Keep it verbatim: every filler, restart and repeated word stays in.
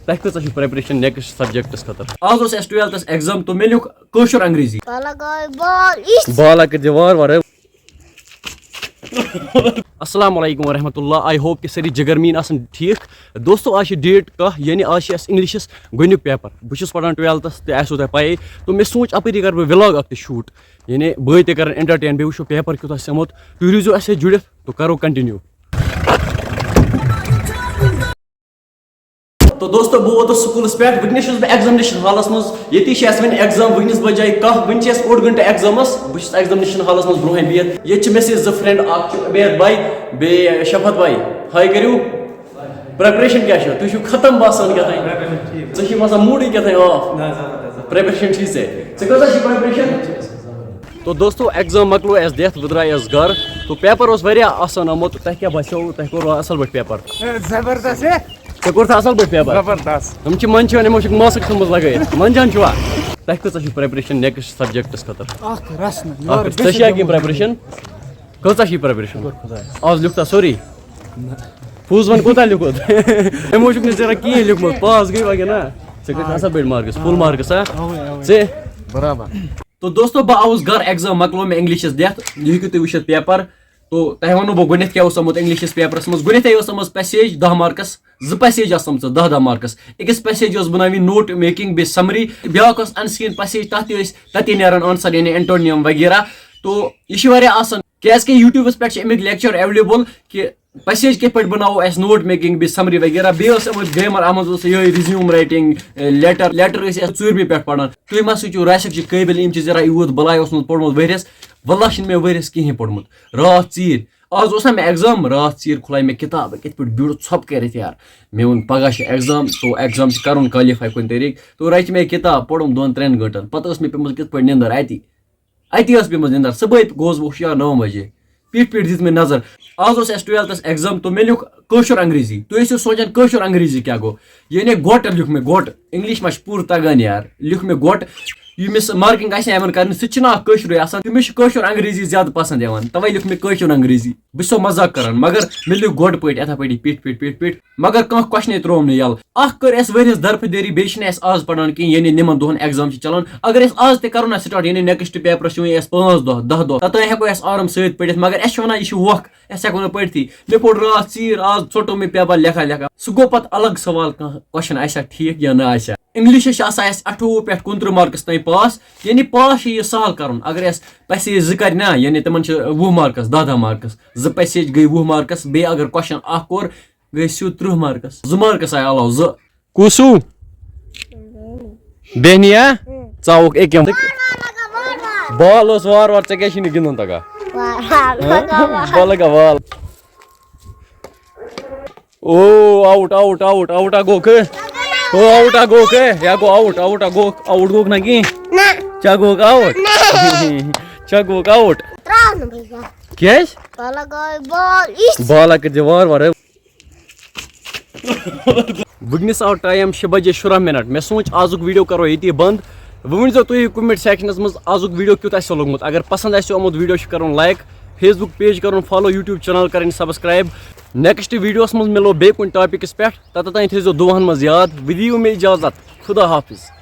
تۄہہِ کۭژاہ چھِ پریپریشن نیکسٹ سبجیکٹس خٲطرٕ؟ آز اوس اَسہِ ٹُویلتھس ایگزام، تہٕ مےٚ لیوٚکھ کٲشُر انگریزی۔ پَلہ گاے بال اِس۔ بالا کٔرۍ زِ وار وار۔ السلام علیکم ورحمۃ اللہ، آئی ہوپ کہ سٲری جگرمیٖن آسن ٹھیٖک۔ دوستو، آز چھِ ڈیٹ کاہ، یعنی آز چھِ اَسہِ انگلشس گۄڈٕنیُک پیپر۔ بہٕ چھُس پران ٹُویلتھس، تہٕ آسِوٕ تۄہہِ پَیی۔ تو مےٚ سوٗنٛچ اَپٲری کَرٕ بہٕ وِلاگ اَکھ تہِ شوٗٹ، یعنی بٲے تہِ کَرَن انٹرٹین، بیٚیہِ وٕچھو پیپر کیُتھ آسہِ آمُت۔ تُہۍ روٗزِو اَسہِ سۭتۍ جُڑِتھ، تو کَرو کنٹِنیو۔ تو دوستو، بہٕ ووتُس سکوٗلس پٮ۪ٹھ۔ وٕنکیٚنس چھُس بہٕ ایگزامنیشن ہالس منٛز۔ ییٚتی چھِ اَسہِ وٕنہِ ایگزام، وٕنکیٚنس بجے کاہ، وٕنہِ چھِ اَسہِ اوٚڑ گنٹہٕ ایگزامس۔ بہٕ چھُس ایگزامنیشن ہالس منٛز برونٛہے بِہِتھ۔ ییٚتہِ چھِ مےٚ سۭتۍ زٕ فرینڈ، اکھ چھُ عبید بھائی، بیٚیہِ شفت بھائی۔ ہاے کٔرِو۔ پریپریشن کیٛاہ چھِ؟ تُہۍ چھِو ختم باسان کیٛاہ تام۔ ژےٚ چھُے باسان موٗڈٕے کیٛاہ تام آف۔ پریپریشن چھُے ژےٚ۔ ژےٚ کۭژاہ چھِ پریپریشن؟ تو دوستو، ایگزام مۄکلو اَسہِ دِتھ، بہٕ درٛایس گرٕ۔ تو پیپر اوس واریاہ آسان آمُت۔ تۄہہِ کیٛاہ باسیو؟ تۄہہِ کوٚروٕ اصل پٲٹھۍ پیپر؟ زبردست ہے۔ ژےٚ کوٚر تھا اصل پٲٹھۍ پیپر؟ زبردست۔ تِم چھِ منٛدچھان، یِمو چھُکھ ماسک تھٲومٕژ لگٲیِتھ۔ منٛدچھان چھُوا؟ تۄہہِ کۭژاہ چھِ پریپریشن نیکسٹ سبجیکٹس خٲطرٕ؟ اکھ رسم۔ اکھ، ژےٚ چھےٚ کینٛہہ پریپریشن؟ کۭژاہ چھِ پریپریشن؟ آز لیوٚکھ تھا سورُے؟ پوٚز وَن، کوٗتاہ لیوٚکھُتھ؟ یِمو چھُکھ نہٕ ژےٚ کِہیٖنۍ لیوٚکھمُت، پاس گٔے وۄنۍ نا؟ ژےٚ کٔرِتھ اصل پٲٹھۍ مارکس، فُل مارکس ہا؟ ژےٚ؟ برابر۔ تو دوستو، بہٕ آوُس گرٕ، ایگزام مۄکلو مےٚ انگلشس دِتھ۔ یہِ ہیٚکِو تُہۍ وٕچھِتھ پیپر۔ تو تۄہہِ وَنو بہٕ گۄڈٕنیتھ کیٛاہ اوس آمُت انگلشس پیپرس منٛز۔ گۄڈٕنیتھٕے ٲس آمٕژ پیسیج دَہ مارکس، زٕ پیسیج آسہٕ آمژٕ دَہ دَہ مارکس۔ أکِس پیسیج اوس بناوٕنۍ نوٹ میکنگ بیٚیہِ سمری، بیٛاکھ ٲس ان سکرین پیسیج، تَتھ تہِ ٲسۍ تَتی نیران آنسر، یعنی اینٹونیم وغیرہ۔ تو یہِ چھِ واریاہ آسان، کیٛازِ کہِ یوٗٹیوٗبس پٮ۪ٹھ چھِ اَمِکۍ لیکچر ایویلیبل کہِ پیسیج کِتھ پٲٹھۍ بناوو أسۍ نوٹ میکنگ بیٚیہِ سمری وغیرہ۔ بیٚیہِ ٲس یِمن گرامر، اَتھ منٛز اوس یِہوٚے ریزیوم رائٹنگ، لیٹر، لیٹر ٲسۍ أسۍ ژوٗرمہِ پٮ۪ٹھ پران۔ تُہۍ ما سوٗنٛچِو، راسِک چھِ قٲبِل، یِم چھِ ذرا یوٗت بلاے اوسمُت پوٚرمُت ؤریَس۔ واللہ چھِنہٕ مےٚ ؤریَس کِہیٖنۍ پوٚرمُت۔ راتھ ژیٖرۍ، آز اوس نا مےٚ ایگزام، راتھ ژیٖرۍ کھُلایہِ مےٚ کِتاب، بہٕ کِتھ پٲٹھۍ بیوٗٹھ ژھۄپہٕ کٔرِتھ یار۔ مےٚ ووٚن، پگاہ چھِ ایگزام، تو ایگزام چھِ کَرُن کالِفاے کُنہِ طریٖقہٕ۔ تو رَچہِ مےٚ کِتاب، پوٚرُم دۄن ترٛٮ۪ن گٲنٛٹَن، پَتہٕ ٲس مےٚ پیٚمٕژ کِتھ پٲٹھۍ نِندٕر اَتی۔ اَتی ٲس پیٚمٕژ نِندٕر۔ صُبحٲے گوس بہٕ ہُشیار نَو بَجے، پیٖٹھۍ پیٖٹھۍ دِژ مےٚ نظر۔ آز اوس اَسہِ ٹُویلتھَس ایگزام، تو مےٚ لیوٚکھ کٲشُر انگریزی۔ تُہۍ ٲسِو سونٛچان، کٲشُر انگریزی کیٛاہ گوٚو؟ یعنی گۄٹہٕ لیوٚکھ مےٚ، گۄٹہٕ۔ انگلش ما چھِ پوٗرٕ تَگان یار، لیوٚکھ مےٚ گۄٹہٕ۔ یُس مارکنگ آسہِ ہا یِمن کرنہِ، سُہ تہِ چھُنہٕ اکھ کٲشرُے آسان۔ تٔمِس چھُ کٲشُر انگریزی زیادٕ پسند یِوان، توے لیوٚکھ مےٚ کٲشُر انگریزی۔ بہٕ چھُسو مزاق کران، مگر مےٚ لیوٚکھ گۄڈٕ پٲٹھۍ یِتھے پٲٹھی پیٖٹھۍ پیٖٹھۍ پیٖٹھۍ پیٖٹھۍ، مگر کانٛہہ کوسچنٕے ترٛووُم نہٕ یَلہٕ۔ اکھ کٔر اَسہِ ؤریَس درفہٕ دٲری، بیٚیہِ چھِنہٕ اَسہِ آز پران کِہیٖنۍ، یعنی نِمن دۄہن ایگزام چھِ چلان۔ اگر أسۍ آز تہِ کرو نہ سٹارٹ، یعنی نیکسٹ پیپرس چھِ وۄنۍ اَسہِ پانٛژھ دۄہ، دَہ دۄہ، توٚتام ہٮ۪کو أسۍ آرام سۭتۍ پٔرِتھ، مگر اَسہِ چھِ وَنان یہِ چھُ وق، أسۍ ہٮ۪کو نہٕ پٔرتھٕے۔ مےٚ پوٚر راتھ ژیٖرۍ، آز ژوٚٹو مےٚ پیپر لیکھان لیکھان۔ سُہ گوٚو پتہٕ الگ سوال کانٛہہ کوسچن آسیٛا ٹھیٖک یا نہ آسیٛا۔ انگلشس چھِ آسان اَسہِ اَٹھووُہ پٮ۪ٹھ کُنترٕہ مارکس تام پاس، یعنی پاس چھِ یہِ سہل کرُن۔ اگر اَسہِ پیسیج زٕ کرِ نا، یعنی تِمن چھِ وُہ مارکس، دَہ دَہ مارکس، زٕ پیسیج گٔے وُہ مارکس، بیٚیہِ اگر کوسچن اکھ کوٚر، گٔے سیوٚد ترٕٛہ مارکس، زٕ مارکس آیہِ علاوٕ، زٕ۔ کُس ہیوٗ؟ بیہنیا؟ ژاوُکھ أکۍ یِم۔ بال ٲس وار وار، ژےٚ کیٛازِ چھُے نہٕ گِنٛدُن تگان؟ بال لگا وال۔ او، آوُٹ، آوُٹ، آوُٹ، آوُٹ ہا گوٚکھ۔ او، آوُٹ ہا گوٚکھ۔ یا گوٚو آوُٹ، آوُٹ ہا گوٚکھ، آوُٹ گوٚکھ نہ کِہیٖنۍ۔ ژےٚ گوٚکھ آوُٹ۔ ژےٚ گوٚکھ آوُٹ۔ تراو نہٕ بہٕ کینٛہہ۔ کیٛازِ؟ بال لگٲے بال یِژھ۔ بال ہا کٔرۍ زِ وار وار۔ وٕنکیٚنس آو ٹایم شےٚ بجے شُراہ منٹ۔ مےٚ سوٗنٛچ آزُک ویٖڈیو کرو ییٚتی بنٛد۔ وۄنۍ ؤنۍ زیو تُہۍ کمنٹ سیکشنس منٛز آزُک ویٖڈیو کیُتھ آسہِ لوٚگمُت۔ اگر پسنٛد آسہِ آمُت، ویٖڈیو چھُ کرُن لایک، فیس بُک پیج کرُن فالو، یوٗٹیوٗب چینل کرٕنۍ سبسکرایب۔ نیکسٹ ویٖڈیوس منٛز مِلو بیٚیہِ کُنہِ ٹاپکس پٮ۪ٹھ۔ توٚتام تھٲیزیو دُعاہن منٛز یاد۔ وۄنۍ دِیِو مےٚ اجازت۔ خدا حافظ۔